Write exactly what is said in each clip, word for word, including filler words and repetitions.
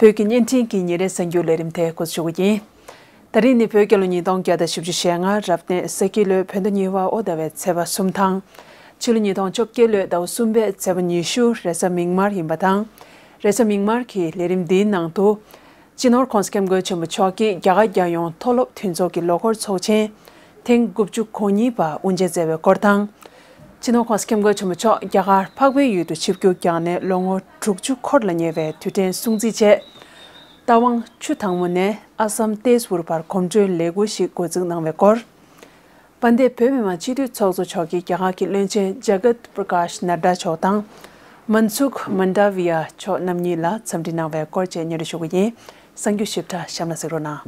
བོད་ཀྱི་བརྙན་འཕྲིན་གྱི་ཉིན་རེའི་གསར་འགྱུར་ལས་རིམ་དེ་འགོ་འཛུགས་ཞུ་གི་ཡིན། ད་རིང་ནི་བོད་རྒྱལ་ལོ་ཉིས་སྟོང་བརྒྱ་དང་བཞི་བཅུ་ཞེ་ལྔ་རབ་གནས་ས་ཁྱི་ལོའི་བོད་ཟླ་གཉིས་པ་དབོ་ཟླ་བའི་ཚེས་པ་གསུམ་དང་། ཕྱི་ལོ་ཉིས་སྟོང་བཅོ་བརྒྱད་ལོའི་ཟླ་བ་གསུམ་པའི་ཚེས་པ་ཉི་ཤུ་རེས་གཟའ་མིག་དམར་ཡིན་པ་དང་། རེས་གཟའ་མིག་དམར་གྱི་ལས་རིམ་འདིའི་ནང་དུ། སྤྱི་ནོར་༸གོང་ས་༸སྐྱབས་མགོན་ཆེན་པོ་མཆོག་གིས་རྒྱ་གར་རྒྱལ་ཡོངས་མཐོ་སློབ་མཐུན་ཚོགས་ཀྱི་ལོ་འཁོར་ཚོགས་ཆེན་ཐེངས་དགུ་བཅུ་གོ་གཉིས་པ་དབུ་འབྱེད་མཛད་པའི་སྐོར་དང་། སྤྱི་ནོར་༸གོང་ས་༸སྐྱབས་མགོན་ཆེན་པོ་མཆོག་རྒྱ་གར་འཕགས་པའི་ཡུལ་དུ་ཆིབས་བསྒྱུར་བསྐྱངས་ནས་ལོ་ངོ་དྲུག་ཅུ་འཁོར་ལ་ཉེ་བའི་དུས་དྲན་སྲུང་བརྩི་ཆེད། རྟ་དབང་ཆུ་དྭངས་མོ་ནས་ཨ་སམ་ཏེས་པུར་བར་གོམ་བགྲོད་ལས་འགུལ་ཞིག་འགོ་འཛུགས་གནང་བའི་སྐོར། དཔལ་ལྡན་བོད་མི་མང་སྤྱི་འཐུས་ཚོགས་གཙོ་མཆོག་གིས་རྒྱ་གར་གྱི་བློན་ཆེན་ཇ་གཏ་པྲ་ཀཱཤ་ནཱ་ཌ་མཆོག་དང་། མན་སུཁ་མན་ཌ་བི་ཡ་མཆོག་རྣམ་གཉིས་ལ་འཚམས་འདྲི་གནང་བའི་སྐོར་བཅས་སྙན་སྒྲོན་ཞུ་གི་ཡིན། གསར་འགྱུར་ཞིབ་ཕྲ་གཤམ་ལ་གཟིགས་རོགས་གནང་།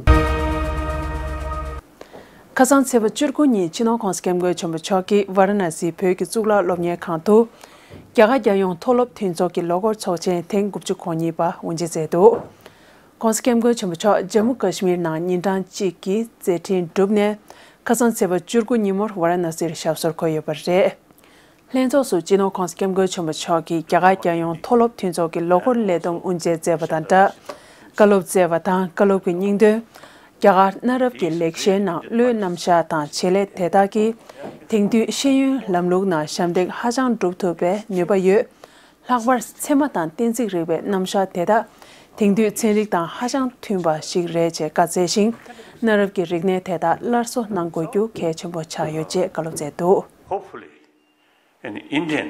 ཁ་སང་ཚེས་པ་བཅུ་དགུ་ཉིན་སྤྱི་ནོར་༸གོང་ས་༸སྐྱབས་མགོན་ཆེན་པོ་མཆོག་གིས་ཝཱ་ར་ཎ་སིའི་བོད་ཀྱི་གཙུག་ལག་སློབ་གཉེར་ཁང་དུ། རྒྱ་གར་རྒྱལ་ཡོངས་མཐོ་སློབ་མཐུན་ཚོགས་ཀྱི་ལོ་འཁོར་ཚོགས་ཆེན་ཐེངས་དགུ་བཅུ་གོ་གཉིས་པ་དབུ་འབྱེད་མཛད་འདུག ༸གོང་ས་༸སྐྱབས་མགོན་ཆེན་པོ་མཆོག་ཇམ་མུ་ཀ་ཤི་མིར་ནང་ཉིན་གྲངས་གཅིག་གི་མཛད་འཕྲིན་བསྒྲུབས་ནས། ཁ་སང་ཚེས་པ་བཅུ་དགུ་ཉིན་མོར་ཝཱ་ར་ཎ་སིར་ཞབས་སོར་འཁོད་ཡོད་པ་རེད། ལྷན་ཚོགས་སུ་སྤྱི་ནོར་༸གོང་ས་༸སྐྱབས་མགོན་ཆེན་པོ་མཆོག་གིས་རྒྱ་གར་རྒྱལ་ཡོངས་མཐོ་སློབ་མཐུན་ཚོགས་ཀྱི་ལོ་འཁོར་ལས་བསྡོམས་དབུ་འབྱེད་མཛད་པ་དང་སྦྲགས། བཀའ་སློབ་སྩལ་བ་དང་། བཀའ་སློབ་ཀྱི་སྙིང་དོན། རྒྱ་གར་གནའ་རབས་ཀྱི་ལེགས་བཤད་ནང་བློའི་རྣམ་གཞག་དང་བྱེད་ལས་དེ་དག་གིས་དེང་དུས་ཤེས་ཡོན་ལམ་ལུགས་ནང་ཞབས་འདེགས་ཧ་ཅང་སྒྲུབ་ཐུབ་པའི་ནུས་པ་ཡོད། ལྷག་པར་ཚད་མ་དང་གཏན་ཚིགས་རིག་པའི་རྣམ་གཞག་དེ་དག་དེང་དུས་ཚན་རིག་དང་ཧ་ཅང་མཐུན་པ་ཞིག་རེད་ཅེས་བཀའ་སྩལ་ཞིང་། གནའ་རབས་ཀྱི་རིག་གནས་དེ་དག་སླར་གསོ་གནང་དགོས་རྒྱུ་གལ་ཆེན་པོ་ཆགས་ཡོད་ཅེས་བཀའ་སློབ་སྩལ་འདུག Hopefully, in Indian,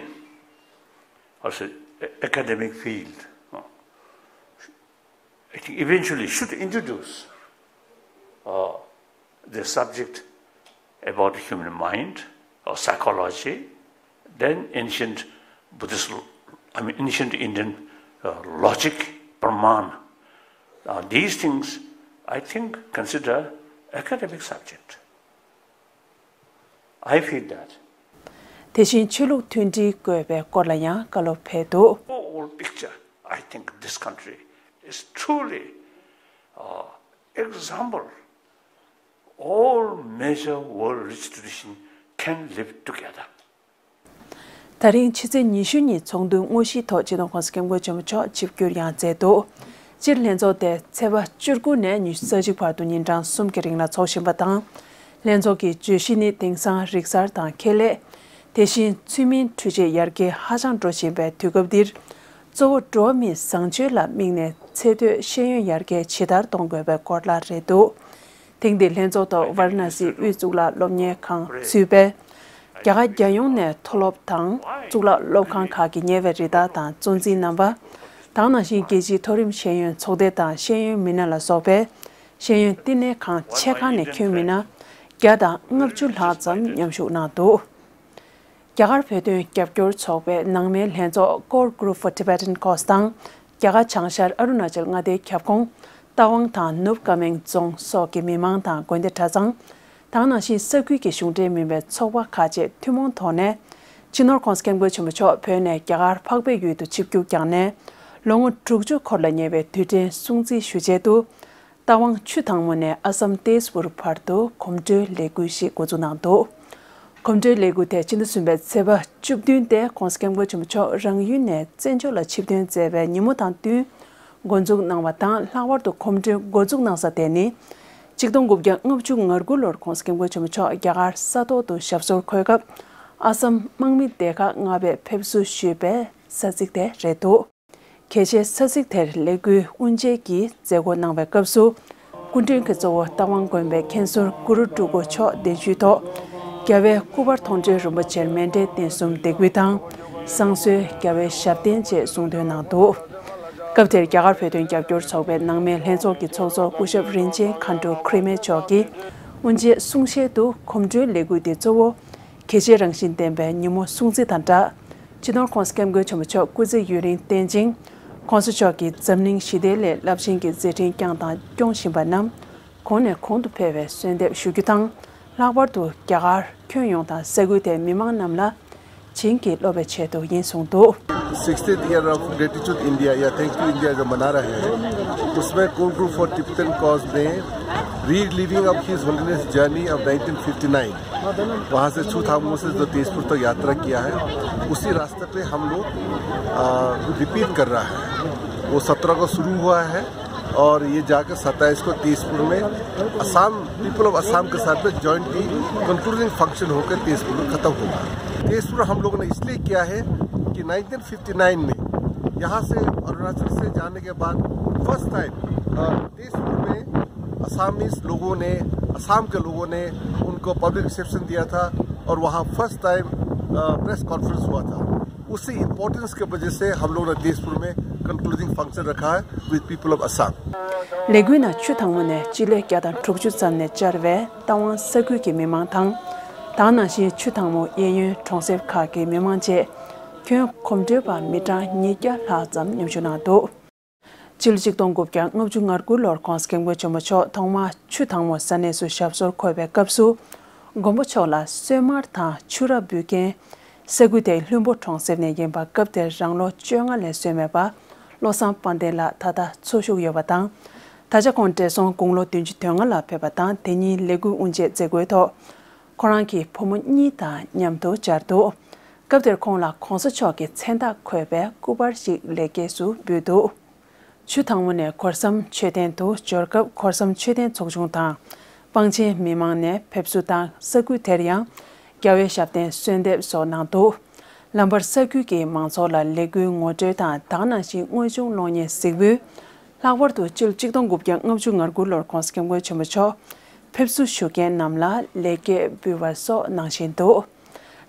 also academic field, uh, I think eventually should introduce, uh, the subject about the human mind or psychology, then ancient Buddhist, I mean, ancient Indian, uh, logic, Praman. Uh, these things, I think, consider academic subject. I feel that. དེ་བཞིན་ཆོས་ལུགས་མཐུན་སྒྲིལ་དགོས་པའི་སྐོར་ལ་ཡང་བཀའ་སློབ་ཕེབས་འདུག Overall picture, I think this country is truly, uh, example. All major world rich tradition can live together. ད་རིང་ཕྱི་ཚེས་ཉི་ཤུ་ཉིན་ཚོགས་འདུའི་དངོས་གཞིའི་ཐོག་སྤྱི་ནོར་༸གོང་ས་༸སྐྱབས་མགོན་ཆེན་པོ་མཆོག་ཆིབས་བསྒྱུར་ཡང་མཛད་འདུག་སྤྱིར་ལྷན་ཚོགས་དེ་ཚེས་པ་བཅུ་དགུ་ནས་ཉི་ཤུ་རྩ་གཅིག་བར་དུ་ཉིན་གྲངས་གསུམ་གྱི་རིང་ལ་འཚོགས་བཞིན་པ་དང་། ལྷན་ཚོགས་ཀྱི་བརྗོད་གཞི་ནི་དེང་སང་རིག་གསར་དང་ཁེ་ལས། དེ་བཞིན་ཚུལ་མིན་འཕྲུལ་ཆས་ཡར་རྒྱས་ཧ་ཅང་འགྲོ་བཞིན་པའི་དུས་སྐབས་འདིར། གཙོ་བོ་འགྲོ་བ་མིའི་བཟང་སྤྱོད་ལ་དམིགས་ནས་ཚེ་སྟོད་ཤེས་ཡོན་ཡར་རྒྱས་ཇི་ལྟར་གཏོང་དགོས་པའི་སྐོར་ལ་རེད་འདུག་ཐེངས་འདིའི་ལྷན་ཚོགས་ཐོག་ཝཱ་ར་ཎ་སིའི་དབུས་གཙུག་ལག་སློབ་གཉེར་ཁང་གཙོས་པའི་རྒྱ་གར་རྒྱལ་ཡོངས་ནས་མཐོ་སློབ་དང་གཙུག་ལག་སློབ་ཁང་ཁག་གི་ཉེ་བའི་རིགས་བདག་དང་གཙོ་འཛིན་རྣམ་པ། དེ་ནང་བཞིན་རྒྱལ་སྤྱིའི་མཐོ་རིམ་ཤེས་ཡོན་ཚོགས་སྡེ་དང་ཤེས་ཡོན་མི་སྣ་ལ་སོགས་པའི་ཤེས་ཡོན་བསྟི་གནས་ཁང་ཆེ་ཁག་ནས་ཁྱོན་མི་སྣ་བརྒྱ་དང་ལྔ་བཅུ་ལྷག་ཙམ་མཉམ་ཞུགས་གནང་འདུག་རྒྱ་གར་བོད་དོན་རྒྱབ་སྐྱོར་ཚོགས་པའི་ནང་མའི་ལྷན་ཚོགས་Core Group for Tibetan Cause དང་། རྒྱ་གར་བྱང་ཤར་ཨ་རུ་ན་ཅལ་མངའ་སྡེའི་ཁྱབ་ཁོངས་རྟ་དབང་དང་ནུབ་ཀ་མེང་རྫོང་སོགས་ཀྱི་མི་མང་དང་དགོན་སྡེ་གྲྭ་ཚང་། དེ་ནང་བཞིན་ས་ཁུལ་གྱི་གཞུང་འབྲེལ་མིན་པའི་ཚོགས་པ་ཁག་བཅས་ཐུན་མོང་ཐོག་ནས། སྤྱི་ནོར་༸གོང་ས་༸སྐྱབས་མགོན་ཆེན་པོ་མཆོག་བོད་ནས་རྒྱ་གར་འཕགས་པའི་ཡུལ་དུ་ཆིབས་བསྒྱུར་བསྐྱངས་ནས། ལོ་ངོ་དྲུག་ཅུ་འཁོར་ལ་ཉེ་བའི་དུས་དྲན་སྲུང་བརྩི་ཞུ་ཆེད་དུ། རྟ་དབང་ཆུ་དྭངས་མོ་ནས་ཨ་སམ་ཏེས་པུར་བར་དུ་གོམ་བགྲོད་ལས་འགུལ་ཞིག་འགོ་འཛུགས་གནང་འདུག་གོམ་བགྲོད་ལས་འགུལ་དེ་ཕྱི་ཟླ་གསུམ་པའི་ཚེས་པ་བཅུ་བདུན་ཏེ་༸གོང་ས་༸སྐྱབས་མགོན་ཆེན་པོ་མཆོག་རང་ཡུལ་ནས་བཙན་བྱོལ་ལ་ཆིབས་ཐོན་མཛད་པའི་ཉིན་མོ་དང་བསྟུན་འགོ་འཛུགས་གནང་བ་དང་། ལྷག་པར་དུ་གོམ་བགྲོད་འགོ་འཛུགས་གནང་ས་དེ་ནི་གཅིག་སྟོང་དགུ་བརྒྱ་ལྔ་བཅུ་ང་དགུ་ལོར་༸གོང་ས་༸སྐྱབས་མགོན་ཆེན་པོ་མཆོག་རྒྱ་གར་ས་ཐོག་ཏུ་ཞབས་སོར་འཁོད་སྐབས། ཨ་སམ་དམག་མི་སྡེ་ཁག་ལྔ་པས་ཕེབས་བསུ་ཞུས་པའི་ས་ཚིགས་དེ་རེད་འདུག་གལ་ཆེའི་ས་ཚིགས་དེར་ལས་འགུལ་དབུ་འབྱེད་ཀྱི་མཛད་སྒོ་གནང་བའི་སྐབས་སུ། སྐུ་མགྲོན་གྱི་གཙོ་བོ་རྟ་དབང་དགོན་པའི་མཁན་ཟུར་གུ་རུ་སྤྲུལ་སྐུ་མཆོག་གདན་ཞུའི་ཐོག་རྒྱལ་བའི་སྐུ་པར་མཐོང་གྲོལ་རིན་པོ་ཆེར་མཎྜལ་རྟེན་གསུམ་འདེགས་འབུལ་དང་། བསང་གསོལ། རྒྱལ་བའི་ཞབས་བརྟན་བཅས་གསུང་འདོན་གནང་འདུག་སྐབས་དེར་རྒྱ་གར་བོད་དོན་རྒྱབ་སྐྱོར་ཚོགས་པའི་ནང་མའི་ལྷན་ཚོགས་ཀྱི་ཚོགས་གཙོ་སྐུ་ཞབས་རིན་ཆེན་མཁའ་འགྲོ་ཁྲི་སྨན་མཆོག་གིས་དབུ་འབྱེད་གསུང་བཤད་དུ། གོམ་བགྲོད་ལས་འགུལ་འདི་གཙོ་བོ། གལ་ཆེའི་རང་བཞིན་ལྡན་པའི་ཉིན་མོ་སྲུང་བརྩི་དང་སྦྲགས། སྤྱི་ནོར་༸གོང་ས་༸སྐྱབས་མགོན་ཆེན་པོ་མཆོག་སྐུ་ཚེ་ཡུན་རིང་བརྟན་ཅིང་། ༸གོང་ས་མཆོག་གིས་འཛམ་གླིང་ཞི་བདེའི་སླད་རླབས་ཆེན་གྱི་མཛད་འཕྲིན་བསྐྱངས་དང་སྐྱོང་བཞིན་པ་རྣམས་གོང་ནས་གོང་དུ་འཕེལ་བའི་གསོལ་འདེབས་ཞུ་རྒྱུ་དང་། ལྷག་པར་དུ་རྒྱ་གར་ཁྱོན་ཡོངས་དང་ས་ཁུལ་དེའི་མི་མང་རྣམས་ལ་བྱིན་གྱིས་རློབ་པའི་ཆེད་དུ་ཡིན་གསུངས་འདུག Sixtieth year of Gratitude India या Thank You India जो मना रहे हैं, उसमें Core Group for Tibetan Cause ने Reliving of His Holiness Journey of nineteen fifty nine, वहाँ से छू थामू से जो तेजपुर तक यात्रा किया है, उसी रास्ते पे हम लोग, आ, रिपीट कर रहा है। वो सत्रह को शुरू हुआ है और ये जाकर सत्ताईस को तेजपुर में असम, पीपल ऑफ असम के साथ में जॉइंटली कंक्लूडिंग फंक्शन होकर तेजपुर में खत्म होगा। तेजपुर हम लोगों ने इसलिए किया है कि नाइनटीन फिफ्टी नाइन में यहाँ से अरुणाचल से जाने के बाद फर्स्ट टाइम तेजपुर में असामीज लोगों ने, असम के लोगों ने उनको पब्लिक रिसेप्शन दिया था और वहाँ फर्स्ट टाइम प्रेस कॉन्फ्रेंस हुआ था। उसी इम्पोर्टेंस के वजह से हम लोगों ने तेजपुर में कंक्लूडिंग फंक्शन रखा है विद पीपल ऑफ असम। ལས་འགུལ་ནང་ཆུ་དྭངས་མོ་ནས་སྤྱི་ལེ་བརྒྱ་དང་དྲུག་ཅུ་ཙམ་ནས་བཅར་བའི་རྟ་དབང་ས་ཁུལ་གྱི་མི་མང་དང་། ད་ག་ནང་བཞིན་ཆུ་དྭངས་མོ་གཡས་གཡོན་གྲོང་གསེབ་ཁག་གི་མི་མང་བཅས་ཁྱོན་གོམ་བགྲོད་པ་མི་གྲངས་ཉིས་བརྒྱ་ལྷག་ཙམ་མཉམ་ཞུགས་གནང་འདུག། སྤྱི་ལོ་ཆིག་སྟོང་དགུ་བརྒྱ་ལྔ་བཅུ་ང་དགུ་ལོར་༧གོང་ས་༧སྐྱབས་མགོན་ཆེན་པོ་མཆོག་ཐོག་མར་ཆུ་དྭངས་མོ་ས་གནས་སུ་ཞབས་སོར་འཁོད་པའི་སྐབས་སུ། མགོན་པོ་མཆོག་ལ་གསོལ་མར་དང་ཆུ་རགས་འབུལ་མཁན་ས་ཁུལ་དེའི་ལྷུན་པོ་གྲོང་གསེབ་ནས་ཡིན་པ། སྐབས་དེར་རང་ལོ་བཅོ་ལྔ་ལས་སོན་མེད་པ་བློ་བཟང་དཔལ་ལྡན་ལགས་ད་ལྟ་འཚོ་བཞུགས་ཡོད་པ་དང་། ད་ཆ་ཁོང་བགྲེས་སོང་དགུང་ལོ་བདུན་ཅུ་དོན་ལྔ་ལ་ཕེབས་པ་དང་། དེ་ཉིན་ལས་འགུལ་དབུ་འབྱེད་མཛད་སྒོའི་ཐོག་ཁོ་རང་གི་བུ་མོ་གཉིས་དང་མཉམ་དུ་བཅར་འདུག། སྐབས་དེར་ཁོང་ལ་༧གོང་ས་མཆོག་གི་མཚན་རྟགས་འཁོད་པའི་སྐུ་པར་ཞིག་ལེགས་སྐྱེས་སུ་ཕུལ་འདུག། ཆུ་དྭངས་མོ་ནས་གོར་ཟམ་མཆོད་རྟེན་དུ་འབྱོར་སྐབས། གོར་ཟམ་མཆོད་རྟེན་ཚོགས་ཆུང་དང་། པང་ཆེན་མི་མང་ནས་ཕེབས་བསུ་དང་། ས་ཁུལ་དེར་ཡང་རྒྱལ་བའི་ཞབས་བརྟན་གསོལ་འདེབས་སོགས་གནང་འདུག། ལམ་བར་ས་ཁུལ་གྱི་མང་ཚོགས་ལ་ལས་འགུལ་ངོ་སྤྲོད་དང་། ད་ག་ནང་བཞིན་དངོས་བྱུང་གློག་བརྙན་གཟིགས་འབུལ། ལྷག་པར་དུ་སྤྱི་ལོ་ཆིག་སྟོང་དགུ་བརྒྱ་ལྔ་བཅུ་ང་དགུ་ལོར་༧གོང་ས་༧སྐྱབས་མགོན་ཆེན་པོ་མཆོག་ཕེབས་བསུ་ཞུ་མཁན་རྣམས་ལ་ལེགས་སྐྱེས་འབུལ་བ་སོགས་གནང་བཞིན་འདུག།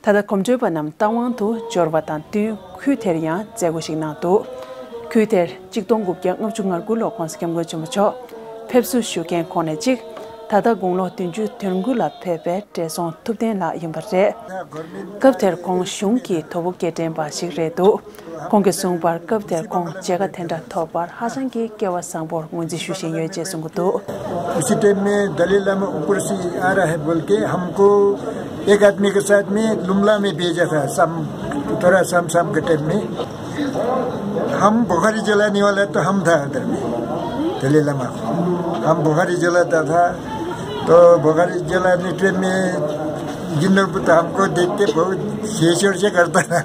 ད་ལྟ་གོམ་བགྲོད་པ་རྣམས་རྟ་དབང་དུ་འབྱོར་བ་དང་བསྟུན། ཁུལ་དེར་ཡང་མཛད་སྒོ་ཞིག་གནང་འདུག། ཁུལ་དེར་ཆིག་སྟོང་དགུ་བརྒྱ་ལྔ་བཅུ་ང་དགུ་ལོར་༧གོང་ས་༧སྐྱབས་མགོན་ཆེན་པོ་མཆོག་ཕེབས་བསུ་ཞུ་མཁན་ཁོངས་ནས་གཅིག། ད་ལྟ་དགུང་ལོ་བདུན་ཅུ་དོན་དགུ་ལ་ཕེབས་པའི་བགྲེས་སོང་ཐུབ་བསྟན་ལགས་ཡིན་པ་རེད། སྐབས་དེར་ཁོང་གཞུང་གི་དོ་པོ་སྐྱེལ་འདྲེན་པ་ཞིག་རེད་འདུག། ཁོང་གིས་གསུངས་པར། སྐབས་དེར་ཁོང་མཇལ་ཁ་དེ་འདྲ་ཐོབ་པར་ཧ་ཅང་གི་སྐལ་བ་བཟང་པོར་ངོས་འཛིན་ཞུ་བཞིན་ཡོད་ཅེས་གསུང་གི་འདུག། उसी टाइम में दलाई लामा ऊपर से आ रहा है बोल के हमको एक आदमी के साथ में लुमला में भेजा था। शाम, थोड़ा शाम शाम के टाइम में हम बुखारी जलाने वाला तो हम था उधर में, दलाई लामा। हम बुखारी जलाता था, तो बुखारी जलाने टाइम में जिन्नर पुत्र हमको देख के बहुत शेष से करता था।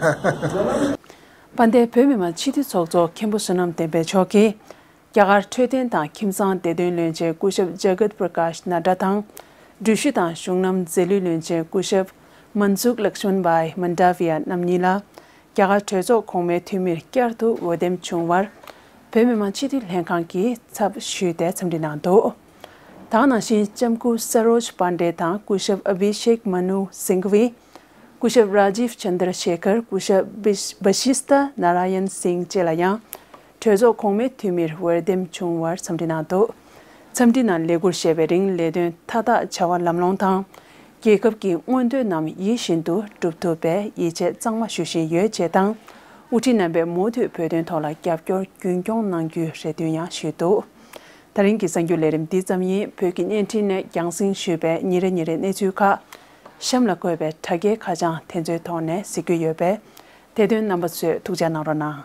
དཔལ་ལྡན་བོད་མི་མང་སྤྱི་འཐུས་ཚོགས་གཙོ་མཁན་པོ་བསོད་ནམས་བསྟན་འཕེལ་མཆོག་གིས། རྒྱ་གར་འཕྲོད་བསྟེན་དང་ཁྱིམ་ཚང་བདེ་དོན་བློན་ཆེན་སྐུ་ཞབས་ཇ་གཏ་པྲ་ཀཱཤ་ནཱ་ཌ་དང་། འགྲུལ་བཞུད་དང་གཞུང་ལམ་རྫས་ལུད་བློན་ཆེན་སྐུ་ཞབས་མན་སུཁ་ལཀྵྨན་བྷའི་མན་ཌ་བི་ཡ་རྣམ་གཉིས་ལ། རྒྱ་གར་གྲོས་ཚོགས་གོང་མའི་འཐུས་མིར་བསྐྱར་དུ་འོས་འདེམས་བྱུང་བར། བོད་མི་མང་སྤྱི་འཐུས་ལྷན་ཁང་གིས་ཚབ་ཞུས་ཏེ་འཚམས་འདྲི་གནང་འདུག། ད་ག་ནང་བཞིན་ལྕམ་སྐུ་ས་རོཇ་པཱན་ཌེ་དང་སྐུ་ཞབས་ཨ་བྷི་ཤེག་མ་ནུ་སིང་གྷ་ཝི། སྐུ་ཞབས་རཱ་ཇིབ་ཆན་དྲ་ཤེ་ཁར། སྐུ་ཞབས་བྷི་བྷ་ཤིས་ཏ་ནཱ་ར་ཡན་སིང་བཅས་ལ་ཡང་གྲོས་ཚོགས་གོང་མའི་འཐུས་མིར་འོས་འདེམས་བྱུང་བར་འཚམས་འདྲི་གནང་འདུག། འཚམས་འདྲི་ནང་ལས་འཁུར་བཞེས་པའི་རིང་ལས་དོན་མཐའ་དག་བྱ་བ་ལམ་ལྷོང་དང་། རྒྱལ་ཁབ་ཀྱི་མངོན་འདོད་རྣམས་ཡིད་བཞིན་དུ་འགྲུབ་ཐུབ་པའི་ཡིད་ཆེས་གཙང་མ་ཞུ་བཞིན་ཡོད་ཅེས་དང་། དབུ་ཁྲིད་རྣམ་པས་མུ་མཐུད་བོད་དོན་ཐོག་ལ་རྒྱབ་སྐྱོར་རྒྱུན་འཁྱོངས་གནང་རྒྱུའི་རེ་འདུན་ཡང་ཞུས་འདུག། ད་རིང་གི་གསར་འགྱུར་ལས་རིམ་འདི་ཙམ་ཡིན། བོད་ཀྱི་བརྙན་འཕྲིན་ནས་རྒྱང་སྲིང་ཞུས་པའི་ཉིན་རེ་ཉིན་རེའི་གནས་ཚུལ་ཁག་གཤམ་ལ་འཁོད་པའི་དྲ་རྒྱའི་ཁ་བྱང་དེ་ཚོའི་ཐོག་ནས་གཟིགས་རྒྱུ་ཡོད་པས། དེ་དོན་རྣམ་པ་ཚོས་ཐུགས་འཇགས་གནང་རོགས་གནང་།